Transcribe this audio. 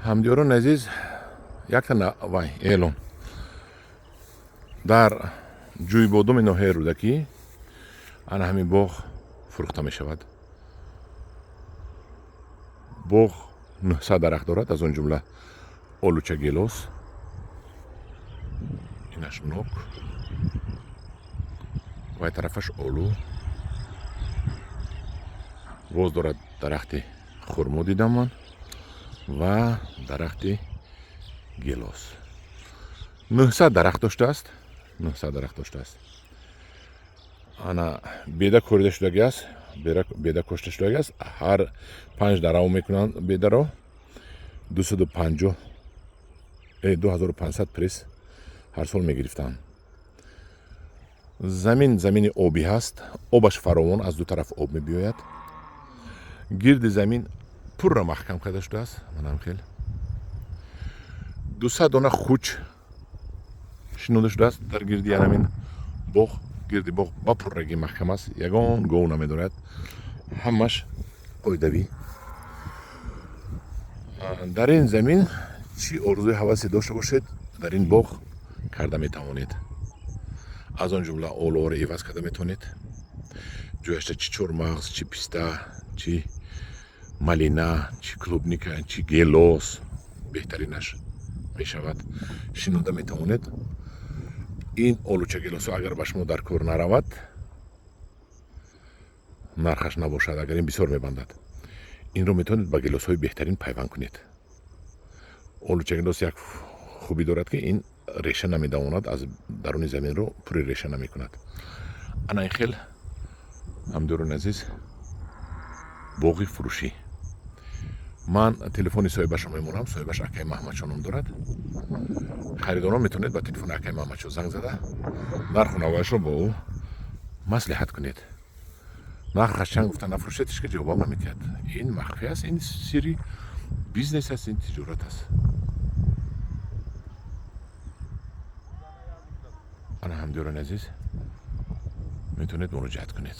Ҳамдиёрони азиз, якта вай эълон: дар Ҷӯйбодуми ноҳияи Рӯдакӣ ана ҳамин боғ фурӯхта мешавад. Боғ 900 дарахт дорад, аз он ҷумла олуча, гелос, инаш нок, вай тарафаш олу боз дорад, дарахти хурмо дидам ман ва дарахти гелос. 900 дарахт доштааст, 900 дарахт доштааст. Ана беда корида шудагӣ аст, беда кошта шудагӣ аст. Ҳар 5 дарав мекунанд бедаро, 250, 2500 пресс ҳар сол мегирифтанд. Замин замини обӣ ҳаст, обаш фаровон, аз ду тараф об мебиёяд. Гирди замин пурра маҳкам карда шудааст. Манам хел 200 дона хуч шинонда шудааст дар гирди анамин боғ. Гирди боғ ба пуррагӣ маҳкам аст, ягон гов намедорад, ҳамаш қоидавӣ. Дар ин замин чӣ орзуи ҳавасе дошта бошед, дар ин боғ карда метавонед. Аз он ҷумла олуҳоро иваз карда метавонед, ҷояшта чӣ чормағз, чӣ писта, чӣ малина, чӣ клубника, чӣ гелос, беҳтаринаш мешавад, шинонда метавонед. Ин олуча, гелосҳо агар ба шумо дар кор наравад, нархаш набошад, агар ин бисёр мебандад, инро метавонед ба гелосҳои беҳтарин пайванд кунед. Олуча, гелос як хубӣ дорад, ки ин реша намедавонад, аз даруни заминро пури реша намекунад. Ана ин хел, ҳамдиёрони азиз, боғи фурӯшӣ. Ман телефони соҳибашро мемонам. Соҳибаш акаи Маҳмадшо ном дорад. Харидорон метавонед ба телефони акаи Маҳмадшо занг зада, нарху навояшро бо ӯ маслиҳат кунед. Нархаш чанд гуфта нафурӯшед, ҳеч ка ҷавобам наметиҳад. Ин махфӣ аст, ин сирри бизнес аст, ин тиҷорат аст. Ана, ҳамдиёрони азиз, метавонед муроҷиат кунед.